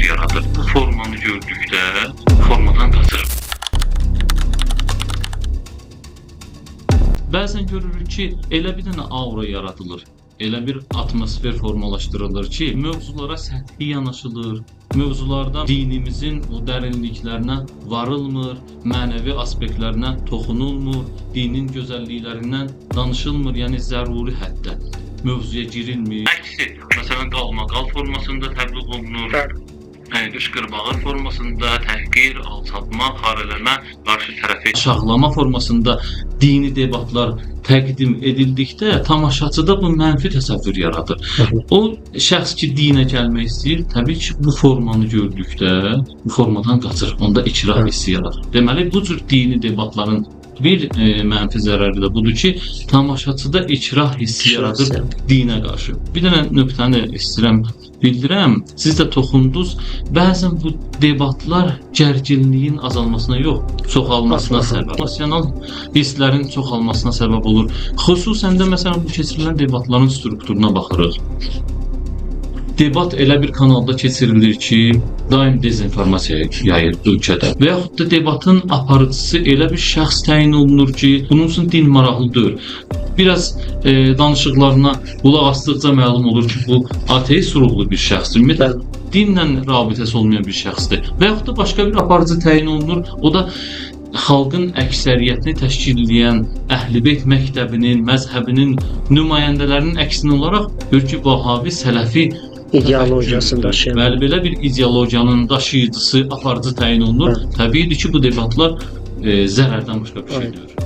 yaradır. Bu formanı gördükdə formadan qaçır. Bəzən görürük ki, elə bir dənə aura yaradılır, elə bir atmosfer formalaşdırılır ki, mövzulara səthi yanaşılır, mövzularda dinimizin o dərinliklərinə varılmır, mənəvi aspektlərinə toxunulmur, dinin gözəlliklərindən danışılmır, yəni zəruri həddə mövzuya girilmir. Əksi, məsələn, qalmaqal formasında təbliğ olunur. Yəni qışqır-bağır formasında təhqir, alçaltma, xarələmə, qarşı tərəfi aşağılama formasında dini debatlar təqdim edildikdə tamaşaçıda bu mənfi təsəvvür yaradır. O şəxs ki dinə gəlmək istəyir, təbii ki, bu formanı gördükdə bu formadan qaçır. Onda ikrah hissi yaradır. Deməli, bu cür dini debatların bir mənfi zərəri də budur ki, tamaşaçıda ikrah hissi yaradır dinə qarşı. Bir dənə nöqtəni istəyirəm bildirəm. Siz də toxundunuz. Bəzən bu debatlar gərginliyin azalmasına yox, çoxalmasına səbəb. Emosional hisslərin çoxalmasına səbəb olur. Xüsusən də məsələn bu keçirilən debatların strukturuna baxırıq. Debat elə bir kanalda keçirilir ki, daim dezinformasiya yayır ölkədə. Və yaxud da debatın aparıcısı elə bir şəxs təyin olunur ki, bunun üçün din maraqlı deyil. Biraz danışıqlarına qulaq asdıqca məlum olur ki, bu ateist ruhlu bir şəxsdir. Ümumiyyətlə dinlə rabitəsi olmayan bir şəxsdir. Və yaxud da başqa bir aparıcı təyin olunur. O da xalqın əksəriyyətini təşkil edən Əhl-i Beyt məktəbinin, məzhəbinin nümayəndələrinin əksinə olaraq görür ki, Vahabi, Sələfi ideologiyasını daşıyan. Bəli, belə bir ideologiyanın daşıyıcısı, aparıcı təyin olunur. Təbiidir ki, bu debatlar zərərdən başqa bir şey deyil.